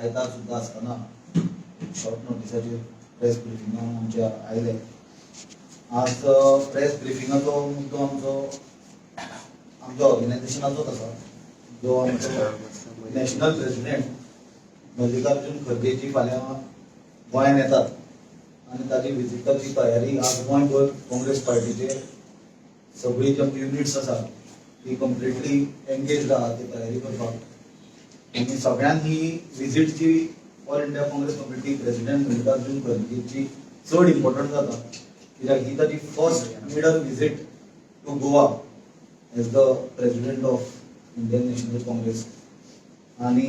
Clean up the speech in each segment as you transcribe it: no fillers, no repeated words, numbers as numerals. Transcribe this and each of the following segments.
आयतार सुद्दां आसतना शॉर्ट नोटिसाचेर प्रेस ब्रिफिंगाक आमच्या आयले. आज प्रेस ब्रिफिंगाचो मुद्दो आमचो आमच्या ऑर्गनायझेशनाचोच आसा, जो आमचो नॅशनल प्रेसिडेंट मल्लिकार्जुन खरगेजी फाल्यां गोंयांत येतात आनी ताजी विजिटाची तयारी आज गोंयभर काँग्रेस पार्टीचे सगळी जी आमची युनिट्स आसा ती कंप्लिटली एंगेज्ड आहा ती तयारी करपाक. आनी सगळ्यांत ही विजीट जी all India Congress committee president Mallikarjun खरगेची चड इम्पॉर्टंट जाता, कित्याक ही ताजी first maiden visit to Goa as the president of Indian National Congress. आणि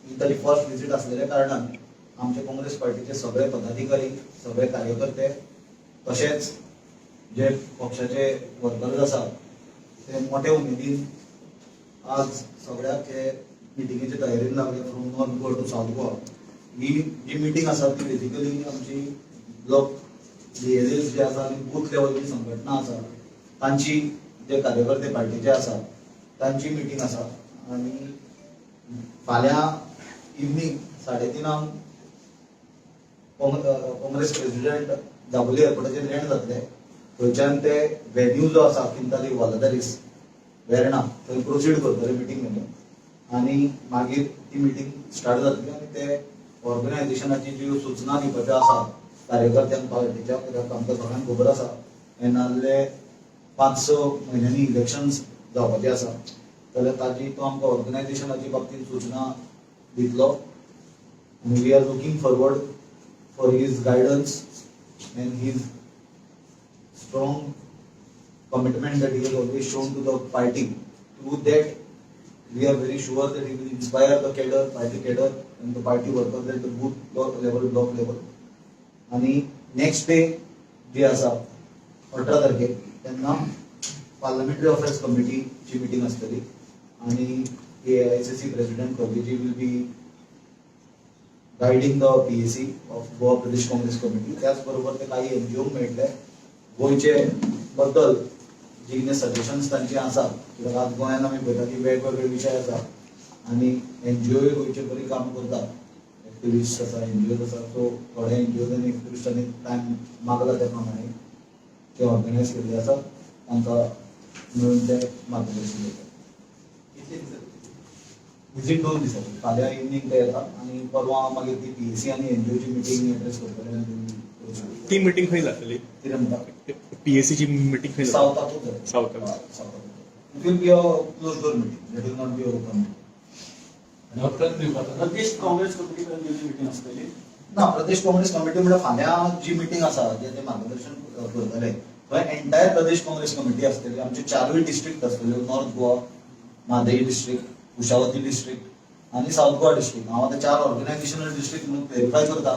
ही ताजी फर्स्ट विजीट असलेल्या कारणान आमचे काँग्रेस पार्टीचे सगळे पदाधिकारी, सगळे कार्यकर्ते, तशेंच जे पक्षाचे वर्कर्स आसात ते मोठे उमेदीन आज सगळ्याक हे मिटिंगेचे तयारीन लागले, from North Goa to South Goa. He ji meeting आसा ती बेसिकली आमची ब्लॉक बीएलएस जे आसा आनी बूथ लेवल जी संघटना आसा तांची, जे कार्यकर्ते पार्टीचे आसा तांची मिटींग आसा. आनी फाल्यां इवनींग 3:30 काँग्रेस प्रेसिडेंट दाबोली एअरपोर्टाचेर लँड जातले. थंयच्यान ते व्हेन्यू जो आसा, किंता दी वालादारीस, वेर्णा, थंय प्रोसीड करतले मिटींग व्हेन्यू आनी मागीर ती मिटींग स्टार्ट जातली. आनी ते ऑर्गनायझेशनाची ज्यो सुचना दिवपाच्यो आसा कार्यकर्त्यांक पार्टीच्या, कित्याक आमकां सगळ्यांक खबर आसा, येणारले 5-6 म्हयन्यांनी इलेक्शन्स जावपाचे आसा, जाल्यार ताजी तो आमकां ऑर्गनायझेशनाची बाबतींत सुचना दितलो. आनी we are looking forward for his guidance and his strong commitment that he has always shown to the party. Through that, we are very sure that he will inspire the cadre, party cadre and the party workers at the booth block level, block level. आणि next day जी आसा 18 तारखेक, तेन्ना parliamentary affairs कमिटीची meeting आसतली आणि एआयसीसी president खरगेजी will be guiding the PAC of Goa Pradesh Congress Committee. त्याच बरोबर ते काही एनजीओ मेळटले, गोंयचे बद्दल जी कितें सजेशन्स तांची आसा, कित्याक आज गोंयांत आमी पळयता की वेगवेगळे विशय आसा आनी एनजीओय गोंयचे बरी काम करतात, एक्टिविस्ट आसा, एनजीओ आसा. सो थोडे एनजीओ आनी एक्टिविस्टांनी टायम मागला, त्या प्रमाणे ते ऑर्गनायज केल्ले आसा. तांकां मेळून ते मार्गदर्शन दितात. विजीट 2 दिसांची. फाल्यां इवनींग ते येता आनी परवां मागीर ती पीएसी आनी एनजीओची मिटींग एड्रेस करतले आनी ती मिटींग खंय जातली? कितें म्हणटा? पीएसीची मिटींग खंय जातली? सावथाकूच जातली. सावथाक. सावथाकूच. It will be a close door meeting, that will not be a open. Pradesh Congress committee meeting आसतली? ना, प्रदेश काँग्रेस कमिटी म्हळ्यार फाल्यां जी मिटींग आसा, जे ते मार्गदर्शन करतले, थंय एंटायर प्रदेश काँग्रेस कमिटी आसतली. आमचे चारूय डिस्ट्रिक्ट आसतल्यो, north Goa, Mhadei district, Kushavati district आनी सावथ गोवा डिस्ट्रिक्ट. हांव आतां चार ऑर्गनायझेशनल डिस्ट्रिक्ट म्हणून क्लॅरिफाय करता,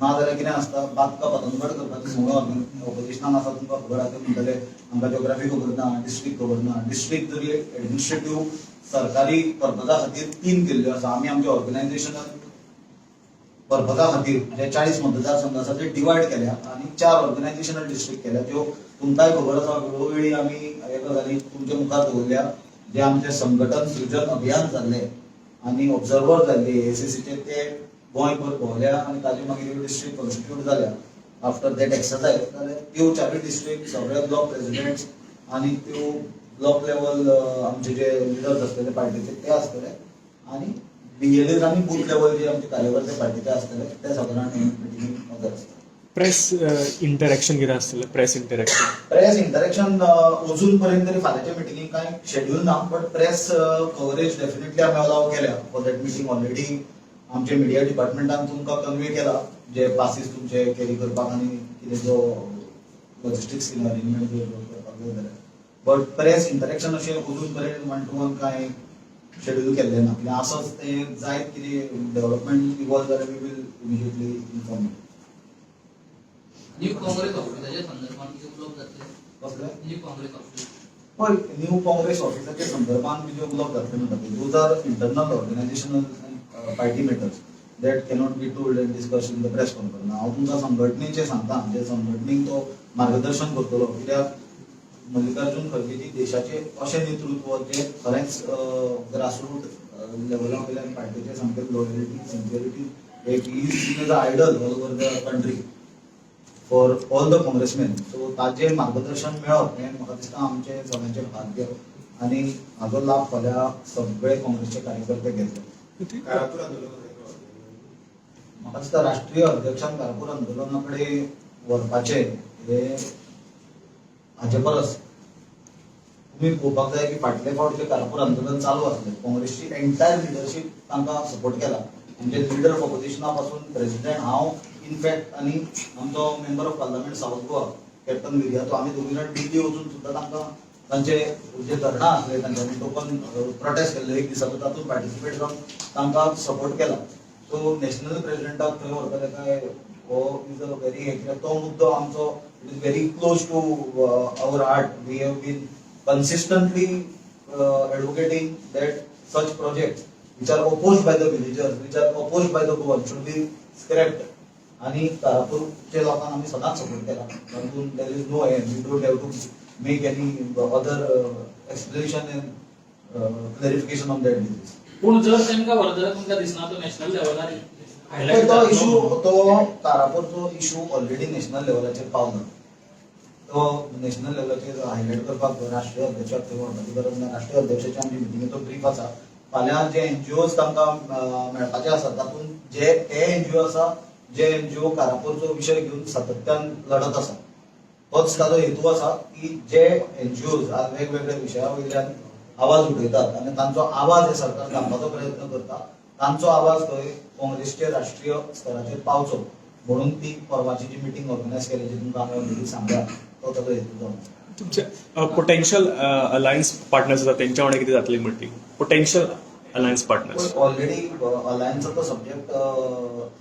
ना जाल्यार कितें आसता, बातका पतंगड करपाची संवय ऑपोजिशनाक आसा. तुमकां खबर आसा, ते म्हणटले आमकां जोग्राफी खबर ना, डिस्ट्रिक्ट खबर ना. डिस्ट्रिक्ट जरी एडमिनिस्ट्रेटीव सरकारी पर्पजा खातीर तीन केल्ल्यो आसा, आमी आमच्या ऑर्गनायझेशनल पर्पजा खातीर जे 40 मतदारसंघ आसा ते डिवायड केल्या आनी चार ऑर्गनायझेशनल डिस्ट्रिक्ट केल्या, ज्यो तुमकांय खबर आसा. वेळोवेळी आमी हे गजाली तुमच्या मुखार दवरल्या. जे आमचे संघटन सृजन अभियान जाल्ले आनी ऑब्जर्वर जाल्ले एआयसीसीचे, ते गोंयभर भोंवल्या आनी ताजे मागीर डिस्ट्रिक्ट कॉन्स्टिट्यूट जाल्या. आफ्टर that exercise जाल्यार त्यो चारूय डिस्ट्रिक्ट, सगळे ब्लॉक प्रेसिडेंट्स आनी त्यो ब्लॉक लेवल आमचे जे लिडर्स आसतले पार्टीचे ते आसतले आनी बीएलएस आनी बूथ लेवल जे आमचे कार्यकर्ते पार्टीचे आसतले ते सगळ्यांना मिटिंगेक हजर आसतले. प्रेस इंटरॅक्शन कितें आसतलें, प्रेस इंटरॅक्शन? प्रेस इंटरॅक्शन अजून पर्यंत तरी फाल्यांच्या मिटिंगेक कांय शेड्यूल ना, बट प्रेस कव्हरेज डेफिनेटली आमी अलाव केल्या फॉर that meeting. Already आमच्या मिडिया डिपार्टमेंटान तुमकां कन्वे केला, जे पासीस तुमचे कॅरी करपाक आनी कितें जो लॉजिस्टिक्स कितें अरेंजमेंट करपाक जाय जाल्यार. बट प्रेस इंटरॅक्शन अशें अजून पर्यंत वन टू वन कांय शेड्यूल केल्लें ना. कितें आसत तें जायत, कितें डेव्हलपमेंट इवॉल्व जाल्यार we will immediately inform. New Congress ऑफिसाच्या संदर्भात कितें उलोवप जातलें? कसलें? New Congress office. हय, न्यू काँग्रेस ऑफिसाच्या संदर्भात कितें उलोवप जातलें म्हणटा ते, those are internal organizational party matters that cannot be told and discuss in the press conference. हांव तुमकां संघटनेचें सांगता, जे संघटनेक तो मार्गदर्शन करतलो, कित्याक मल्लिकार्जुन खरगेजी देशाचे अशें नेतृत्व जे खरेंच ग्रासरूट लेवला वयल्यान पार्टीचे सामके लॉयल्टी, सिन्सियरिटी, एक is seen as a idol all over the country for all the Congressmen. So ताजें मार्गदर्शन मेळप हें म्हाका दिसता आमचें सगळ्यांचें भाग्य आनी हाजो लाभ फाल्यां सगळे काँग्रेसचे कार्यकर्ते घेतले. कारापूर आंदोलन. म्हाका दिसता राष्ट्रीय अध्यक्षान कारापूर आंदोलना कडेन व्हरपाचें हे हाजे परस तुमी पळोवपाक जाय की फाटले फावट जें कारापूर आंदोलन चालू आसलें, काँग्रेसची एंटायर लिडरशीप तांकां सपोर्ट केला. आमचे लिडर ऑफ ऑपोजिशना पासून प्रेसिडेंट, हांव इनफॅक्ट आनी आमचो Member of Parliament South Goa Captain Viriato, आमी दोगूय जाण दिल्ली वचून सुद्दां तांकां तांचे जे धरणां आसले तांच्यांनी टोकन प्रोटेस्ट केल्ले एक दिसाचो, तातूंत पार्टिसिपेट जावन तांकां सपोर्ट केला. सो नॅशनल प्रेसिडेंटाक थंय व्हरतले काय हो is a very हे, कित्याक तो मुद्दो आमचो it is very close to our heart. We have been consistently advocating that such projects which are opposed by the villagers, which are opposed by the Goan, should be scrapped. आणि कारापूरच्या लोकांक आमी सदांच support केला. तातूंत there is no end, we don't have to make any other explanation and clarification on that basis. पूण जर तांकां व्हरत जाल्यार तुमकां दिसना तो नॅशनल लेवलार हायलायट? तो इशू, तो कारापूरचो इशू ऑलरेडी नॅशनल लेवलाचेर पावला. तो नॅशनल लेवलाचेर हायलायट करपाक राष्ट्रीय अध्यक्षाक थंय व्हरपाची गरज ना. राष्ट्रीय अध्यक्षाच्या आमची मिटिंगेचो ब्रीफ आसा. फाल्यां जे एनजीओज तांकां मेळपाचे आसात, तातूंत जे ते एनजीओ आसा, जे एनजीओ कारापूरचो विशय घेवन सातत्यान लढत आसा, तोच ताजो हेतू आसा की जे एनजीओज आज वेगवेगळ्या विशया वयल्यान आवाज उठयतात आनी तांचो आवाज हे सरकार दामपाचो प्रयत्न करता, तांचो आवाज थंय काँग्रेसचे राष्ट्रीय स्तराचेर पावचो म्हणून ती परवाची जी मिटींग ऑर्गनायज केली, जी तुमकां हांवें ऑलरेडी सांगल्या, तो ताजो हेतू जावन आसा. तुमचे पोटेन्शियल अलायन्स पार्टनर्स आसा, तेंच्या वांगडा कितें जातली meeting, potential alliance partners? Already अलायन्साचो सब्जेक्ट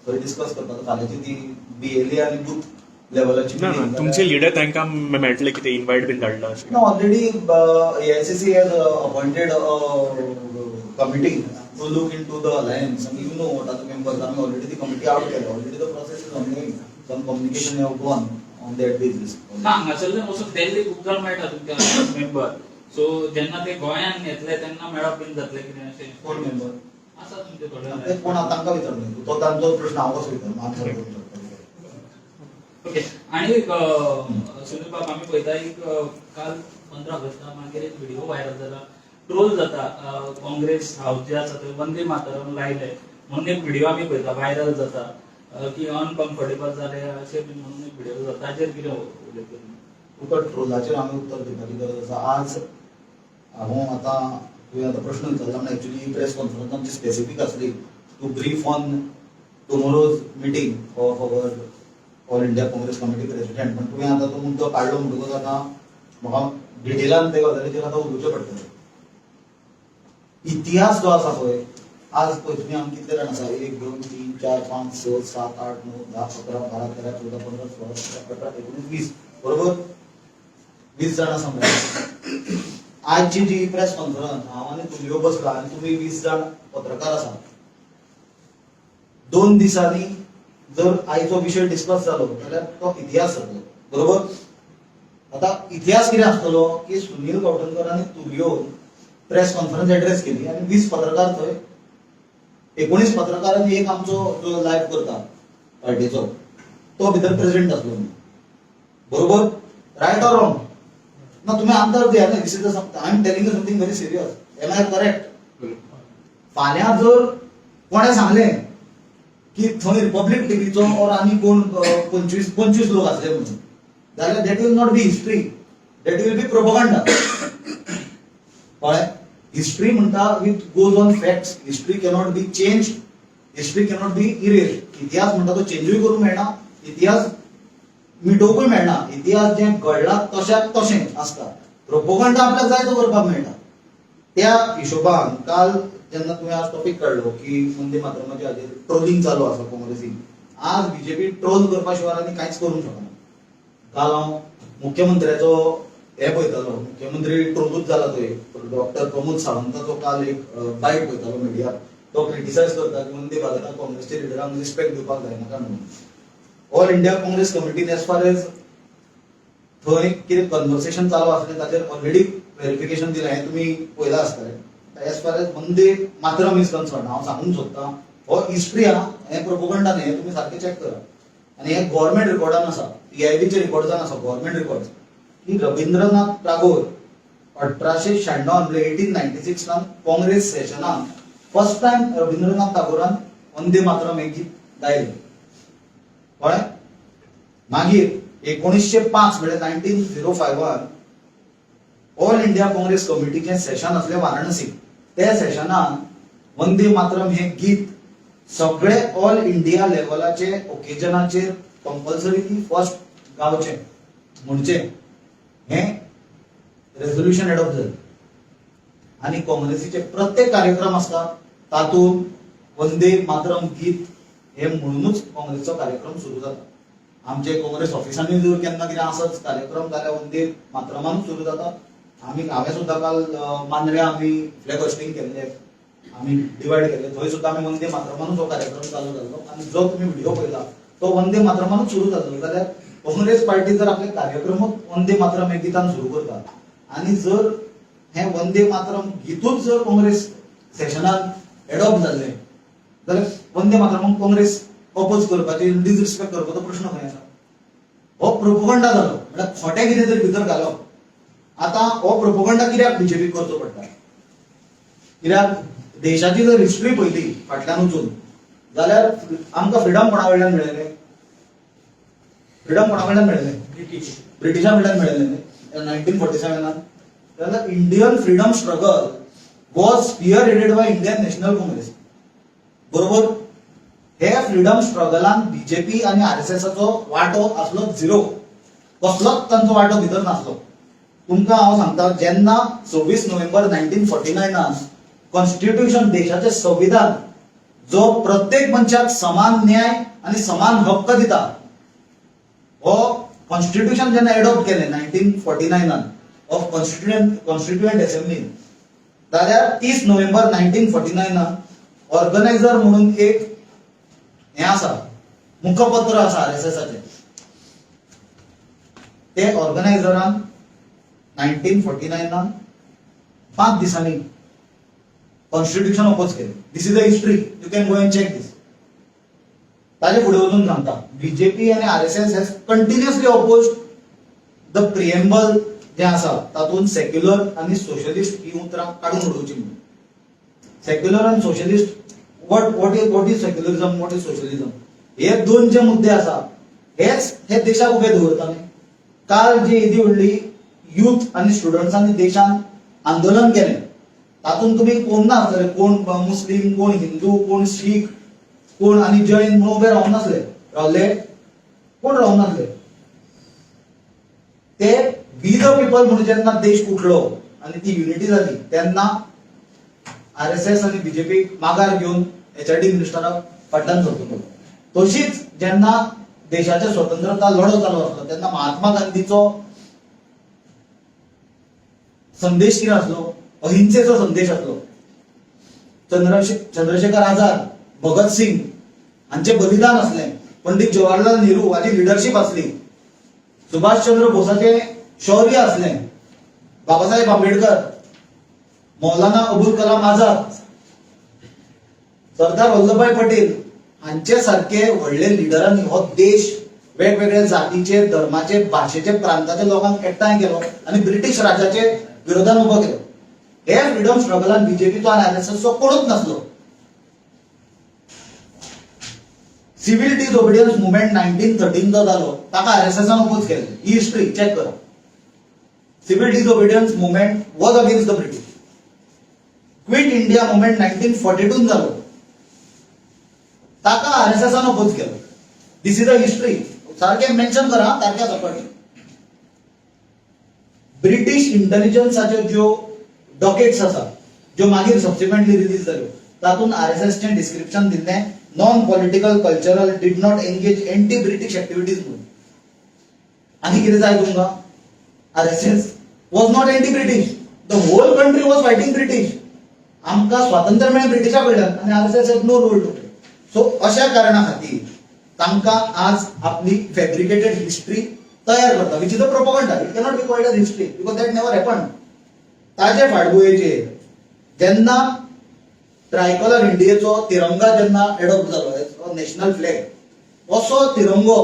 थंय डिस्कस करपाचो. फाल्यांची ती बीएलए आनी बूथ लेवलाची ना ना, तुमचे लिडर तांकां मेळटले कितें, इन्वायट बीन धाडला अशें? No, already AICC has appointed a committee to look into the alliance. And you know what are the members. I mean, already the committee out there. Already the process is ongoing. Some communication have gone on that basis. ना, हांगासरल्यान वचून दिल्ली खूब जाण मेळटा तुमकां member. So जेन्ना ते गोंयांत येतले तेन्ना मेळप बीन जातलें कितें अशें? कोण member? आसा तुमचे थोडे. ते कोण तांकां विचारले, तो तांचो प्रश्न, हांव कसो विचार आन्सर करूंक शकता? ओके, आणि एक सुनील बाब, आमी पळयता एक काल 15 ऑगस्टा मागीर एक व्हिडिओ व्हायरल जाला, ट्रोल जाता, काँग्रेस हाऊस जे आसा थंय वंदे मातरम लायले म्हणून एक व्हिडिओ आमी पळयता व्हायरल जाता, की अनकम्फर्टेबल जाले अशें बीन म्हणून एक व्हिडिओ जाता. ताचेर कितें उलयता तुमी? तुका ट्रोलाचेर आमी उत्तर दिवपाची गरज आसा. आज हांव आतां तुवें आतां प्रश्न विचारला म्हणून, एक्चुली ही प्रेस कॉन्फरन्स आमची स्पेसिफीक आसली to brief on tomorrow's meeting of our All India Congress Committee president, पण तुवें आतां तो मुद्दो काडलो म्हणटकूच आतां म्हाका डिटेलान ते गजालीचेर आतां उलोवचें पडटलें. इतिहास जो आसा पळय, आज पळय तुमी, आमी कितले जाण आसा? एक, दोन, तीन, चार, पांच, स, सात, आठ, णव, 10, 11, 12, 13, 14, 15, 16, 17, 18, 19, 20, बरोबर 20 जाण आसा मरे. आजची जी प्रेस कॉन्फरन्स हांव आनी तुमी बसला आनी तुमी 20 जाण पत्रकार आसा, 2 दिसांनी जर आयचो विशय डिस्कस जालो जाल्यार तो इतिहास जातलो, बरोबर? आता इतिहास कितें आसतलो की सुनील गांवठणकर आनी तुर्योन प्रेस कॉन्फरन्स एड्रेस केली आनी 20 पत्रकार थंय, 19 पत्रकार आनी एक आमचो जो लायव्ह करता पार्टीचो तो भितर प्रेझेंट आसलो म्हणून. बरोबर, रायट ऑर रॉंग? ना, तुम्ही आन्सर दिया न्ही. This is I am telling you something very serious. Am I correct? फाल्यां जर कोणें सांगलें की थंय रिपब्लीक टीव्हीचो और आनी कोण 25 25 लोक आसले म्हणून जाल्यार that will not be history, that will be propaganda. कळ्ळें? हिस्ट्री म्हणटा with goes on facts. History cannot be change, history cannot be erase. इतिहास म्हणटा तो चेंजूय करूंक मेळना, इतिहास मिटोवकूय मेळना. इतिहास जें घडला तशाक तशें आसता. प्रोपोगंडा आपल्याक जाय तो करपाक मेळटा. त्या हिशोबान काल जेन्ना तुवें आज टॉपीक काडलो की वंदे मातरमाच्या हाजेर ट्रोलिंग चालू आसा काँग्रेसीन, आज बीजेपी ट्रोल करपा शिवाय आनी कांयच करूंक शकना. काल हांव मुख्यमंत्र्याचो हे पळयतालो, मुख्यमंत्री ट्रोलूच जाला थंय. डॉक्टर प्रमोद सावंताचो काल एक बायट पळयतालो मिडियार, तो क्रिटिसायज करता की वंदे भारताक काँग्रेसच्या लिडरांक रिस्पेक्ट दिवपाक जायना काय म्हणून. ऑल इंडिया काँग्रेस कमिटीन एज फार एज थंय कितें कन्वर्सेशन चालू आसलें ताचेर ऑलरेडी व्हेरिफिकेशन दिलां, हें तुमी पळयलां आसतलें. As far as Vande Mataram is concern, हांव सांगूंक सोदतां, हो हिस्ट्री आहा, हें प्रोपोगंडा न्ही. हें तुमी सारकें चॅक करा आनी हें गव्हर्मेंट रिकॉर्डान आसा, पीआयबीच्या रिकॉर्डान आसा, गव्हर्मेंट रिकॉर्ड, की रवींद्रनाथ टागोर 1896 म्हणजे 1896 लान काँग्रेस सेशनान फर्स्ट टायम रवींद्रनाथ टागोरान वंदे मातरम हें गीत गायलें. कळ्ळें? मागीर 1905 म्हणजे 1905 आन ऑल इंडिया काँग्रेस कमिटीचें सेशन आसलें वाराणसी. त्या सेशनान वंदे मातरम हें गीत सगळे ऑल इंडिया लेवलाचे ओकेजनाचेर कंपल्सरी ती फर्स्ट गावचें म्हणचें हें रेजोल्युशन एडॉप्ट जालें आनी काँग्रेसीचे प्रत्येक कार्यक्रम आसता तातूंत वंदे मातरम गीत हे म्हणूनच काँग्रेसचो कार्यक्रम सुरू जाता. आमचे काँग्रेस ऑफिसांनी जर केन्ना कितें आसत कार्यक्रम जाल्यार वंदे मातरमानूच सुरू जाता. आमी हांवें सुद्दां काल मांद्र्यां आमी फ्लॅग होस्टिंग केल्ले, आमी डिवायड केल्ले, थंय सुद्दां आमी वंदे मातरमानूच हो कार्यक्रम चालू जाल्लो आनी जो तुमी व्हिडिओ पळयला तो वंदे मातरमानूच सुरू जाल्लो. जाल्यार काँग्रेस पार्टी जर आपले कार्यक्रमूच वंदे मातरम हे गितान सुरू करता आनी जर हें वंदे मातरम गितूच जर काँग्रेस सेशनान एडॉप्ट जाल्लें जाल्यार वंदे मातरमाक काँग्रेस अपोज करपाची, डिसरिस्पेक्ट करपाचो प्रश्न खंय आसा? हो प्रोपोगंडा जालो, म्हळ्यार खोटें कितें तरी भितर घालप. आतां हो प्रोपोगंडा कित्याक बीजेपीक करचो पडटा? कित्याक देशाची जर हिस्ट्री पळयली फाटल्यान वचून जाल्यार आमकां फ्रिडम कोणा कडल्यान मेळ्ळें? फ्रिडम कोणा कडल्यान मेळ्ळें? ब्रिटीश. ब्रिटिशां कडल्यान मेळ्ळें न्ही 1947 आन. जाल्यार Indian freedom struggle was spearheaded by Indian National Congress, बरोबर? हे फ्रिडम स्ट्रगलान बीजेपी आनी आरएसएसाचो वांटो आसलो झिरो. कसलोच तांचो वांटो भितर नासलो. तुमकां हांव सांगता, जेन्ना 26 नोव्हेंबर 1949 आन कॉन्स्टिट्युशन, देशाचें संविधान जो प्रत्येक मनशाक समान न्याय आनी समान हक्क दिता, हो कॉन्स्टिट्युशन जेन्ना एडॉप्ट केलें 1949 आन ऑफ कॉन्स्टिट्युएंट असेंब्लीन, जाल्यार 30 नोव्हेंबर 1949 आन ऑर्गनायझर म्हणून एक हें आसा, मुखपत्र आसा आरएसएसाचें. ते ऑर्गनायझरान 1949 आन 5 दिसांनी कॉन्स्टिट्युशन अपोज केलें. This is a history, you can go and check this. ताजे फुडें वचून सांगता, बीजेपी आनी RSS has continuously oppose the preamble जें आसा तातूंत सेक्युलर आनी सोशलिस्ट ही उतरां काडून उडोवची म्हणून. सेक्युलर आनी socialist, what is secularism, what is socialism, हे दोन जे मुद्दे आसा हेच हे देशाक उबे दवरता न्ही. काल जी येदी व्हडली युथ आनी स्टुडंट्सांनी देशान आंदोलन केलें तातूंत तुमी कोण ना आसतले, कोण मुस्लीम, कोण हिंदू, कोण शीख, कोण आनी जैन म्हणून उबे रावूंक नासले. रावले कोण? रावूंक नासले. ते we the people म्हणून जेन्ना देश उठलो आनी ती युनिटी जाली तेन्ना आरएसएस आनी बीजेपी मागार घेवन एचआरडी मिनिस्टराक फाटल्यान सरचो पडलो. तशीच जेन्ना देशाच्या स्वतंत्रता लढो चालू आसलो तेन्ना महात्मा गांधीचो संदेश कितें आसलो? अहिंसेचो संदेश आसलो. चंद्रशेखर आझाद, भगत सिंग हांचे बलिदान आसलें. पंडित जवाहरलाल नेहरू हाची लिडरशीप आसली. सुभाषचंद्र बोसाचे शौर्य आसलें. बाबासाहेब आंबेडकर, मौलाना अबुल कलाम आझाद, सरदार वल्लभभाई पटेल हांचे सारके व्हडले लिडरांनी हो देश वेगवेगळ्या जातीचे, धर्माचे, भाशेचे, प्रांताचे लोकांक एकठांय केलो आनी ब्रिटीश राजाचे विरोधान उबो केलो. हे फ्रिडम स्ट्रगलान बीजेपीचो आनी आरएसएसचो कोणूच नासलो. सिव्हिल डिसओबिडियन्स मुवमेंट 1913 जो जालो ताका आरएसएसान अपोज केले. ही हिस्ट्री चेक करा. Civil disobedience movement was against the British. Quit India Movement 1942 जालो ताका आरएसएसान अपोज केलो. This is a history. सारकें मेन्शन करा, सारक्या सकट. ब्रिटीश इंटेलिजन्साच्यो ज्यो डॉकेट्स आसा, ज्यो मागीर सबसिक्वेंटली रिलीज जाल्यो, तातूंत आरएसएसचें डिस्क्रिप्शन दिल्लें non political, cultural, did not engage anti British activities म्हणून. आनी कितें जाय तुमकां? RSS was not anti British. The whole country was fighting British. आमकां स्वातंत्र्य मेळ्ळें ब्रिटिशा कडल्यान आनी RSS had no role to play. So अशा कारणा खातीर तांकां आज आपली फॅब्रिकेटेड हिस्ट्री तयार करता, which is a propaganda. It cannot be called as history because that never happen. ताजे फाटभुंयेचेर जेन्ना जेन्ना ट्रायकलर इंडियेचो तिरंगा जेन्ना एडॉप्ट जालो, नॅशनल फ्लॅग, असो तिरंगो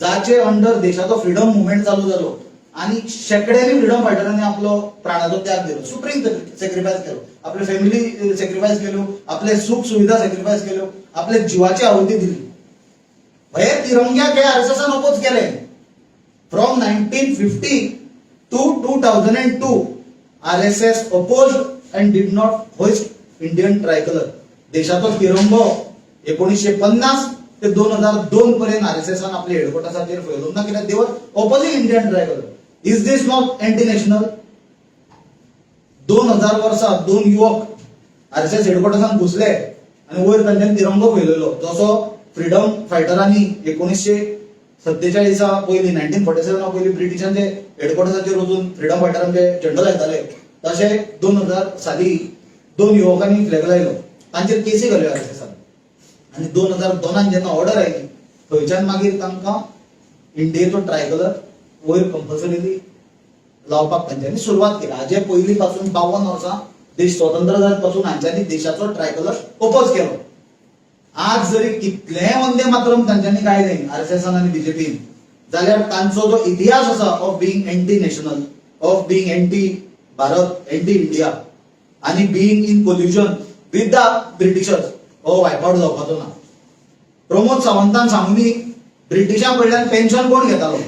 जाचे अंडर देशाचो फ्रिडम मुवमेंट चालू जालो आणि शेकड्यांनी फ्रिडम फायटरांनी आपलो प्राणाचो त्याग दिलो, सुप्रीम सेक्रिफायस केलो, आपले फॅमिली सेक्रिफायस केल्यो, आपले सुख सुविधा सेक्रिफायस केल्यो, आपले जिवाची आहुती दिली. हे तिरंग्याक हे आरएसएसान अपोज केले. From 1950 to 2002 RSS oppose and did not hoist Indian tricolour. देशाचो तिरंगो 1950 ते 2002 पर्यंत आरएसएसान आपले हेडक्वॉर्टर्साचेर फैलोवंक ना, कित्याक they were opposing Indian tricolour. Is this not anti national? 2000 वर्सां दोन युवक आरएसएस हेडक्वॉर्टर्सान घुसले आनी वयर तांच्यांनी तिरंगो फैलयलो, जसो फ्रिडम फायटरांनी 1947 पयलीं, 1947 पयलीं ब्रिटिशांचे हेडक्वॉर्टर्साचेर वचून फ्रिडम फायटरांचे झेंडो लायताले, तशे 2000 साली दोन युवकांनी फ्लॅग लायलो. तांचेर केसी घाल्यो आरएसएसान आनी 2002 जेन्ना ऑर्डर आयली, थंयच्यान मागीर तांकां इंडियेचो ट्रायकलर वयर कंपल्सरीली लावपाक तांच्यांनी सुरवात केली. हाजे पयलीं पासून 52 वर्सां, देश स्वतंत्र जायत पासून हांच्यांनी देशाचो ट्रायकलर ओपोज केलो. आज जरी कितलेंय वंदे मातरम तांच्यांनी गायलें आरएसएसान आनी बीजेपीन, जाल्यार तांचो जो इतिहास आसा of being anti national, of being anti Bharat, anti India आनी being in collusion with the Britishers, हो वायप आउट जावपाचो ना. प्रमोद सावंतान सांगूनी, ब्रिटिशां कडल्यान पेन्शन कोण घेतालो?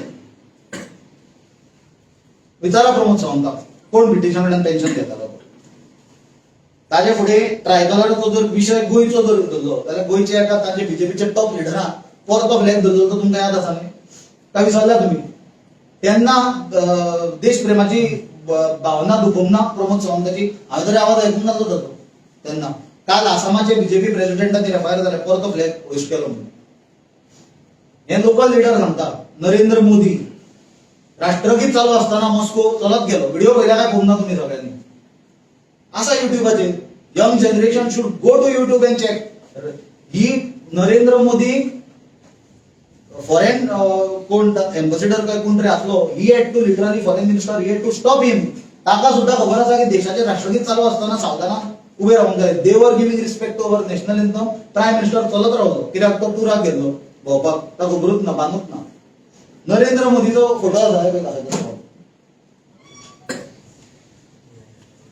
विचारा प्रमोद सावंताक, कोण ब्रिटिशां कडल्यान पेन्शन घेतालो? ताजे फुडें ट्रायकलराचो जर विशय गोंयचो जर धरलो जाल्यार गोंयचे एका तांचे बीजेपीचे टॉप लिडरान परतो फ्लॅग धरलो तो तुमकां याद आसा न्ही? काय विसरल्या तुमी? तेन्ना देशप्रेमाची भावना दुखोवंक ना प्रमोद सावंताची? हांवें तरी आवाज आयकूंक नासलो ताचो तेन्ना. काल आसामाचे बीजेपी प्रेसिडेंटाचेर एफआयआर जाले, परतो फ्लॅग होस्ट केलो म्हणून. हे लोकल लिडर सांगता. नरेंद्र मोदी राष्ट्रगीत चालू असताना मॉस्को चलत गेलो. व्हिडिओ पळयला काय पळोवंक ना तुमी सगळ्यांनी? आसा युट्यूबाचेर. Young generation should go to YouTube and check. He Narendra Modi foreign कोण एम्बॅसिडर काय कोण तरी आसलो, he had to literally, foreign minister, he had to stop him. ताका सुद्धा खबर आसा की देशाचे राष्ट्रगीत चालू असताना सावधानान उबे रावंक जाय. They were giving respect to our national anthem. Prime minister चलत रावलो, कित्याक तो टुराक गेल्लो भोंवपाक, ताका खबरूच ना, बांदूच ना. नरेंद्र मोदीचो फोटो आसा हे पळय कागदाचो.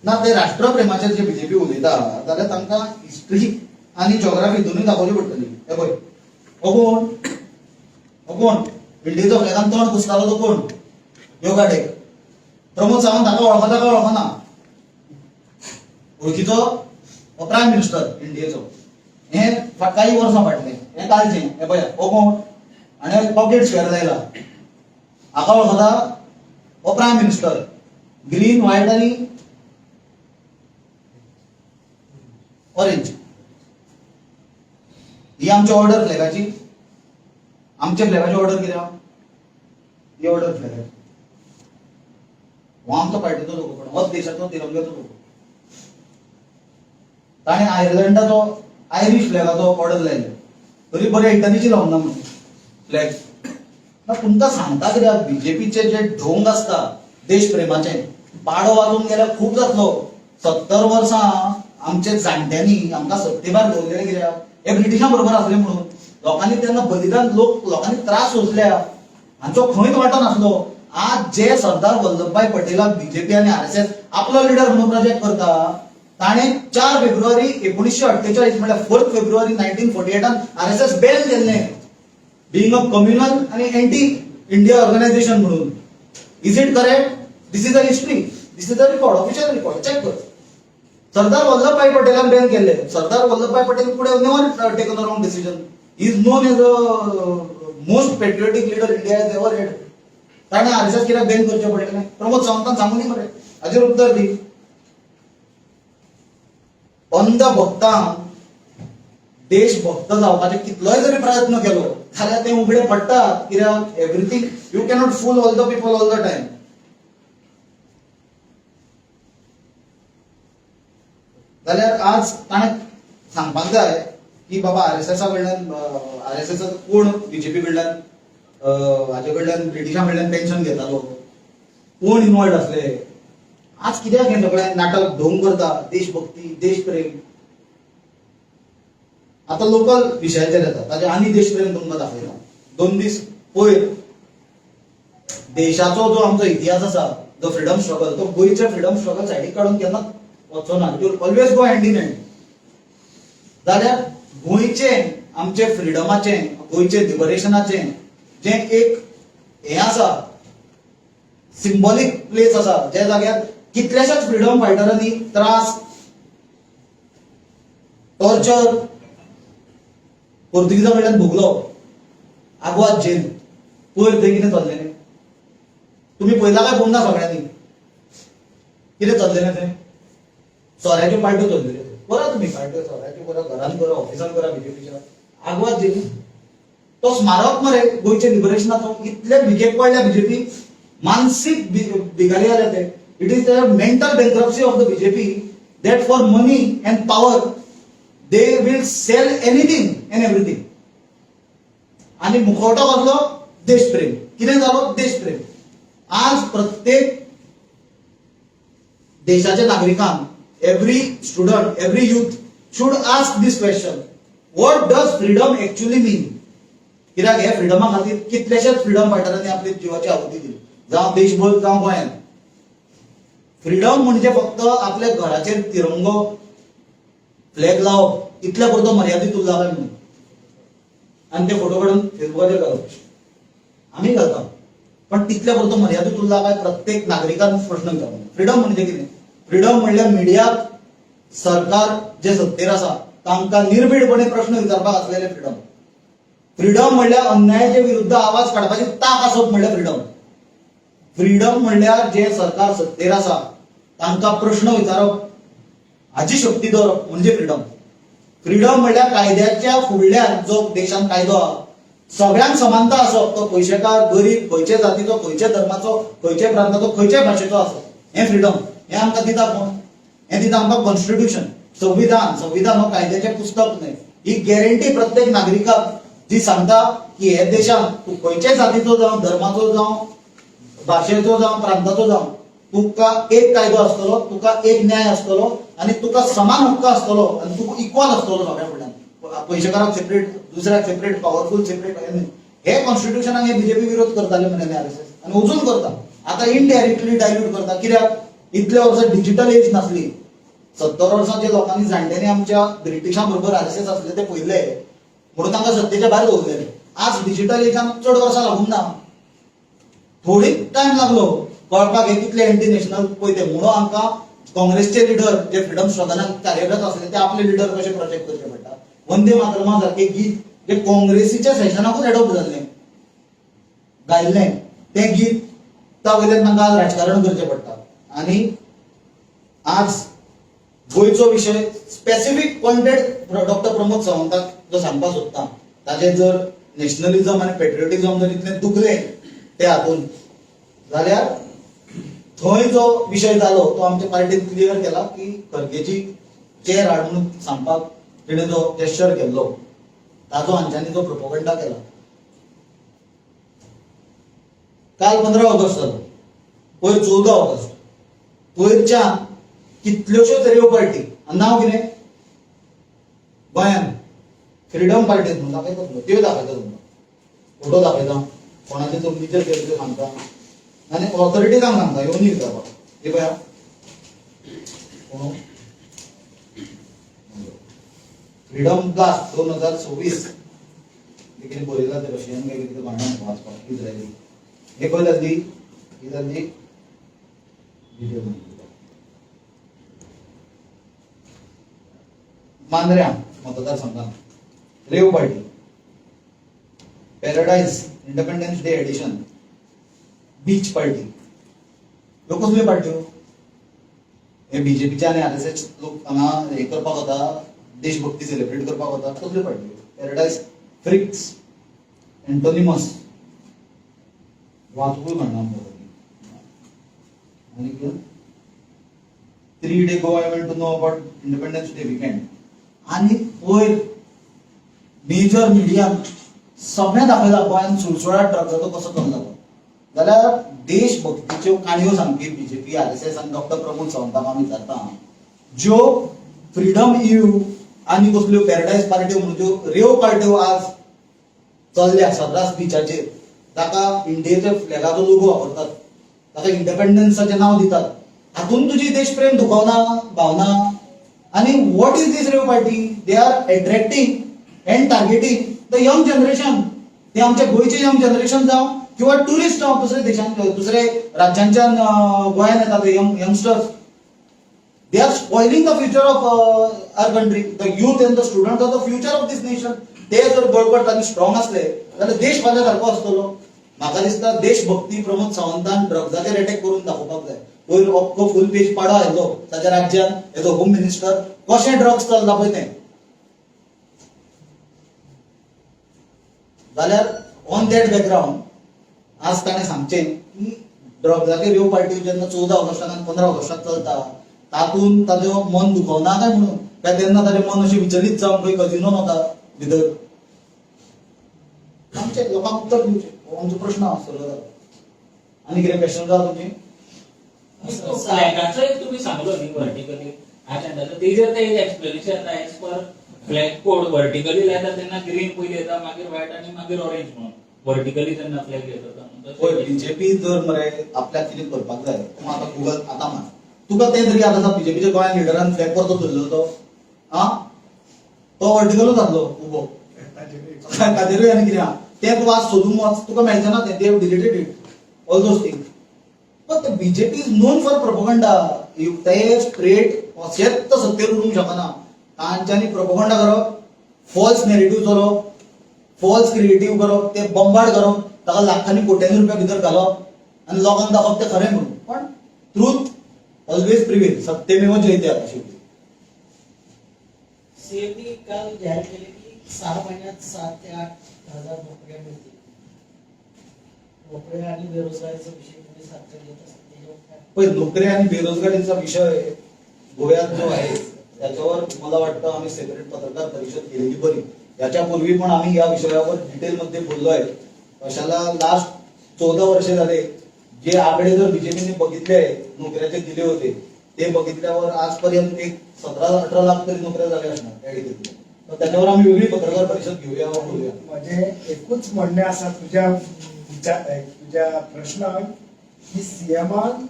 ना, ते राष्ट्रप्रेमाचेर जे बीजेपी उलयता जाल्यार तांकां हिस्ट्री आनी जॉग्राफी दोनूय दाखोवची पडटली. हे पळय, हो कोण? हो कोण? इंडियेचो फ्लॅगान तोंड पुसतालो तो कोण? योगा टेक प्रमोद सावंत हाका वळखता काय वळखना? वळखीचो हो प्रायम मिनिस्टर इंडियेचो. हे काही वर्सां फाटलें, हें कालचें. हे पळय, हो कोण? आनी पॉकेट स्क्वेअर लायला. हाका वळखता? हो प्रायम मिनिस्टर, ग्रीन, व्हायट आनी ऑरेंज. ही आमची ऑर्डर फ्लॅगाची. आमच्या फ्लॅगाची ऑर्डर कित्याक? ही ऑर्डर फ्लॅगाची. हो आमचो पार्टीचो लोगो, पण होच देशाचो तिरंग्याचो लोगो. ताणें आयर्लंडाचो, आयरीश फ्लॅगाचो ऑर्डर लायलो, तरी बरें इटलीची लावंक ना म्हणून फ्लॅग ना. तुमकां सांगता कित्याक, बीजेपीचे जे ढोंग आसता देशप्रेमाचे, पाडो वाजून गेल्यार खूब जातलो. 70 वर्सां आमचे जाणट्यांनी आमकां सत्तेभार दवरलेले कित्याक? हे ब्रिटिशां बरोबर आसले म्हणून. लोकांनी तेन्ना बलिदान, लोक लोकांनी त्रास सोंसल्या, हांचो खंयच वांटो नासलो. आज जे सरदार वल्लभभाई पटेलाक बीजेपी आनी आरएसएस आपलो लिडर म्हणून प्रोजेक्ट करता, ताणें 4 फेब्रुवारी 1948, म्हळ्यार 4 फेब्रुवारी 1948 आरएसएस बॅन केल्लें, बिंग अ कम्युनल आनी एंटी इंडिया ऑर्गनायझेशन म्हणून. Is it correct? This is a history, this is a record, official record, check कर. सरदार वल्लभभाई पटेलान बॅन केल्ले. Sardar Vallabhbhai Patel could have never taken a wrong decision. Is known as a most patriotic leader India has ever had. ताणें RSS कित्याक Ben करचें पडलें? प्रमोद सावंतान सांगू न्ही मरे, हाचेर उत्तर दी. अंध भक्तांक देशभक्त जावपाचे कितलोय जरी प्रयत्न केलो जाल्यार ते उगडे पडटात, कित्याक everything you cannot fool all the people all the time. जाल्यार आज ताणें सांगपाक जाय की बाबा आरएसएसा कडल्यान, आरएसएस कोण बीजेपी कडल्यान, हाजे कडल्यान, ब्रिटिशां कडल्यान पेन्शन घेतालो, कोण इन्वॉल्ड आसले? आज कित्याक हें सगळें नाटक ढोंग करता? देशभक्ती, देशप्रेम आतां लोकल विशयाचेर येता, ताजे आनी देशप्रेम तुमकां दाखयता. 2 दीस पयर देशाचो जो आमचो इतिहास आसा, जो फ्रिडम स्ट्रगल, तो गोंयचे फ्रिडम स्ट्रगल सायडीक काडून केन्नाच वचचो ना. It will always go hand in hand. जाल्यार गोंयचे आमचे फ्रिडमाचें, गोंयचे लिबरेशनाचें जें एक हें आसा, सिंबॉलीक प्लेस आसा, ज्या जाग्यार कितल्याशाच फ्रिडम फायटरांनी त्रास, टॉर्चर पोर्तुगीजा कडल्यान भोगलो, आगवाद जेल. पयर थंय कितें चल्लेलें तुमी पळयला काय पळोवंक ना सगळ्यांनी? कितें चल्लेलें थंय? सोऱ्याच्यो पार्ट्यो चल्लेल्यो. करा तुमी पार्ट्यो सोऱ्याच्यो, करा घरान, करा ऑफिसान, करा बीजेपीच्या. आगवाद जेल तो स्मारक मरे गोंयचे लिबरेशनाचो. इतले भिकेक पडल्या बीजेपी, मानसीक भिकारी जाल्या ते. It is the mental bankruptcy of the BJP that for money and power they will sell anything and everything. आणि मुखवटो कसलो? देशप्रेम. कितें जालो? देशप्रेम. आज प्रत्येक देशाच्या नागरिकांक, every student, every youth should ask this question: what does freedom actually mean? कित्याक हे फ्रिडमा खातीर कितलेशेच फ्रिडम फायटरांनी आपली जिवाची आहुती दिली, जावं देशभर, जावं गोंयांत. फ्रिडम म्हणजे फक्त आपल्या घराचेर तिरंगो फ्लॅग लावप इतल्या पुरतो मर्यादीत उरला काय म्हणून, आनी ते फोटो काडून फेसबुकाचेर घालप, आमी घालता, पण तितल्या पुरतो मर्यादीत उरला काय, प्रत्येक नागरिकान प्रश्न विचारता. फ्रिडम म्हणजे कितें? फ्रिडम म्हणल्यार मिडियाक सरकार जे सत्तेर आसा तांकां निर्भीडपणे प्रश्न विचारपाक आसलेले फ्रिडम. फ्रिडम म्हणल्यार अन्यायाचे विरुद्ध आवाज काडपाची ताक आसप म्हणल्यार फ्रिडम. फ्रिडम म्हणल्यार जे सरकार सत्तेर आसा तांकां प्रश्न विचारप हाची शक्ती दवरप म्हणजे फ्रिडम. फ्रिडम म्हणल्यार कायद्याच्या फुडल्यान जो देशान कायदो आहा, सगळ्यांक समानता आसप, तो पयशेकार, गरीब, खंयचे जातीचो, खंयच्या धर्माचो, खंयच्या प्रांताचो, खंयच्या भाशेचो आसप, हें फ्रिडम. हें आमकां दिता कोण? हें दिता आमकां कॉन्स्टिट्युशन, संविधान. संविधान हो कायद्याचें पुस्तक न्हय, ही गॅरंटी प्रत्येक नागरिकाक जी सांगता की हे देशांत तूं खंयचे जातीचो जावं, धर्माचो जावं, भाशेचो जावं, प्रांताचो जावं, तुका एक कायदो आसतलो, तुका एक न्याय आसतलो आनी तुका समान हक्क आसतलो आनी तूं इक्वल आसतलो सगळ्या फुडल्यान. पयशेकाराक सेपरेट, दुसऱ्याक सेपरेट, पावरफूल सेपरेट, हें न्ही. हे कॉन्स्टिट्युशनाक हे बीजेपी विरोध करताले म्हणे आरएसएस आनी अजून करता. आतां इनडायरेक्टली डायल्यूट करता. कित्याक इतल्या वर्सां डिजिटल एज नासली. 70 वर्सां जे लोकांनी, जाणट्यांनी आमच्या ब्रिटिशां बरोबर आरएसएस आसले ते पयले, म्हणून तांकां सत्तेच्या भायर दवरलेले. आज डिजिटल एजान चड वर्सां लागूंक ना, थोडीच टायम लागलो कळपाक हे कितले एंटी नॅशनल पळय ते. म्हणून आमकां काँग्रेसचे लिडर जे फ्रिडम स्ट्रगलान कार्यरत आसले ते आपले लिडर कशे प्रोजेक्ट करचे पडटा. वंदे मातरमा सारखे गीत जे काँग्रेसीच्या सेशनाकूच एडॉप्ट जाल्लें, गायल्लें, तें गीत त्या वयल्यान तांकां आज राजकारण करचें पडटा. आनी आज गोंयचो विशय स्पेसिफीक पॉइंटेड डॉक्टर प्रमोद सावंताक जो सांगपाक सोदता, ताजें जर नॅशनलिझम आनी पेट्रियोटिझम जर इतलें दुखलें ते हातून जाल्यार थंय जो विशय जालो तो आमच्या पार्टीन क्लियर केला की खरगेची चेर हाड म्हणून सांगपाक तिणें जो जेस्चर केल्लो, ताजो हांच्यांनी जो प्रोपोगंडा केला. काल 15 ऑगस्ट जालो, पयर 14 ऑगस्ट. पयरच्यान कितल्योश्योच रेव पार्टी आनी नांव कितें गोंयान फ्रिडम पार्टी म्हणून दाखयता तुमकां, त्यो दाखयता तुमकां, फोटो दाखयता, कोणाचे जमनीचेर केले त्यो सांगता आनी ऑथॉरिटीजांक सांगता येवन विचारपाक. हे पळया, कोण फ्रिडम ब्लास्ट 2026 ते कितें बरयलां ते रशियन काय कितें ते कळना म्हाका वाचपाक. इस्रायली हे खंय जाल्ली? ही जाल्ली डिटेल मांद्र्या मतदारसंघात rave party, paradise Independence Day edition, beach party. ह्यो कसल्यो पार्ट्यो? हे बीजेपीचे आनी आरएसएस लोक हांगा हे करपाक वता, देशभक्ती सेलिब्रेट करपाक वता. कसल्यो पार्ट्यो? पॅराडायज फ्रिक्स एंटोनिमस वाचूय कळना आमकां. आनी कितें? 3 day Goa event to know about Independence Day weekend. आनी पयर मेजर मिडियान सगळें दाखयला गोंयान सुळसुळाट ड्रग्साचो कसो चल्ला तो. जाल्यार देशभक्तीच्यो काणयो सांगपी बीजेपी, आरएसएस आनी डॉक्टर प्रमोद सावंताक हांव विचारता, ज्यो फ्रिडम इव्ह आनी कसल्यो पॅरडायज पार्ट्यो म्हणून ज्यो रेव पार्ट्यो आज चल्ल्या सद्रास बिचाचेर, ताका इंडियेच्या फ्लॅगाचो लोगो वापरतात, ताका इंडिपेंडन्साचें नांव दितात, हातून तुजी देशप्रेम दुखवना भावना? आनी what is this rave party? They are attracting and targeting the young generation. ते आमच्या गोंयचे यंग जनरेशन जावं किंवा टुरिस्ट जावं, दुसऱ्या देशान, दुसरे राज्यांच्यान गोंयांत येता ते youngsters, they are spoiling the future of our country. The youth and the student are the future of this nation. ते जर बळकट आनी स्ट्रॉंग असले जाल्यार देश फाल्यां सारको आसतलो. म्हाका दिसता देशभक्ती प्रमोद सावंतान ड्रग्साचेर अटॅक करून दाखोवपाक जाय. वयर अख्खो फूल पेज पाडो आयलो ताच्या राज्यान एज अ होम मिनिस्टर कशें ड्रग्स चल्ला पळय तें. जाल्यार ऑन that background आज ताणें सांगचें की ड्रग्साचेर रेव पार्टी जेन्ना 14 ऑगस्टाक आनी 15 ऑगस्टाक चलता, तातूंत ताजें मन दुखवना काय म्हणून, काय तेन्ना ताजें मन अशें विचलीत जावन खंय कजिनोन वता भितर? आमचे लोकांक उत्तर दिवचें हो आमचो प्रश्न आसतलो. आनी कितें क्वेश्चन आसा तुमची? फ्लॅगाचो एक तुमी सांगलो न्ही वर्टिकली आयलँडाचो, तेजेर ते एक एक्सप्लेनेशन येता. As per flag code vertically लायता तेन्ना ग्रीन पयली येता, मागीर व्हायट आनी मागीर ऑरेंज म्हणून वर्टिकली जेन्ना फ्लॅग येता. पळय, बीजेपी जर मरे आपल्याक कितें करपाक जाय, तूं आतां गुगल आतां मार, तुका तें तरी याद आसा, बीजेपीच्या गोंयान लिडरान फ्लॅग परतो धरलो तो, आं, तो वर्टिकलूच आसलो उबो. ताजेरूय आनी कितें आहा तें तूं आज सोदूंक वच, तुका मेळचें ना तें. They deleted it, all those things. But BJP is known for propaganda. ते स्ट्रेट कशेंच सत्तेर उरूंक शकना. तांच्यांनी प्रोपोगंडा करप, फॉल्स नॅरेटिव्ह चलोवप, फॉल्स क्रिएटीव करप, ते बंबार्ड करप, ताका लाखांनी कोट्यांनी रुपया भितर घालप आनी लोकांक दाखोवप ते खरें म्हणून. पण ट्रूथ ऑलवेज प्रिवेल, सत्यमेव जयते. आता शेवटी सीएमनी काल जाहीर केले की 6 महिन्यात 7 ते 8 हजार नोकऱ्या मिळतील. नोकऱ्या आणि बेरोजगारीचा विषय तुम्ही सारखं घेत असाल, त्याच्यावर काय? पण नोकरी आणि बेरोजगारीचा विषय गोव्यात जो आहे, त्याच्यावर मला वाटतं आम्ही सेपरेट पत्रकार परिषद केलेली बरी. याच्यापूर्वी पण आम्ही या विषयावर डिटेलमध्ये बोललो आहे. कशाला लास्ट 14 वर्षे झाले, जे आकडे जर बीजेपीने बघितले आहे, नोकऱ्याचे दिले होते, ते बघितल्यावर आजपर्यंत एक 17-18 लाख तरी नोकऱ्या झाल्या असणार त्या डिटेलमध्ये. तर त्याच्यावर आम्ही वेगळी पत्रकार परिषद घेऊया व बोलूया. म्हजें एकूच म्हणणें आसा तुज्या तुज्या प्रश्नाक की सीएमान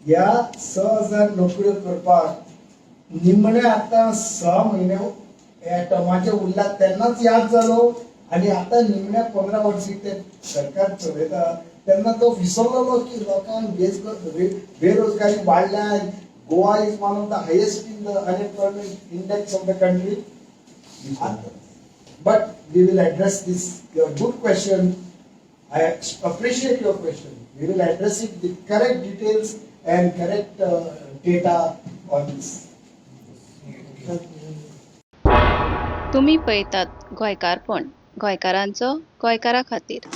ह्या 6,000 नोकऱ्यो करपाक निमणे आतां 6 म्हयने ह्या टर्माचे उरल्यात तेन्नाच याद जालो आनी आतां निमण्या 15 वर्सी ते सरकार चलयता तेन्ना तो विसरलेलो की लोकांक बेरोजगारी वाडल्या. Goa is one of the highest in the unemployment index of the country. But we will address this, your good question. I appreciate your question. We will address it with correct details and correct data on this. तुमी पळयतात गोंयकारपण, गोंयकारांचो गोंयकारा खातीर.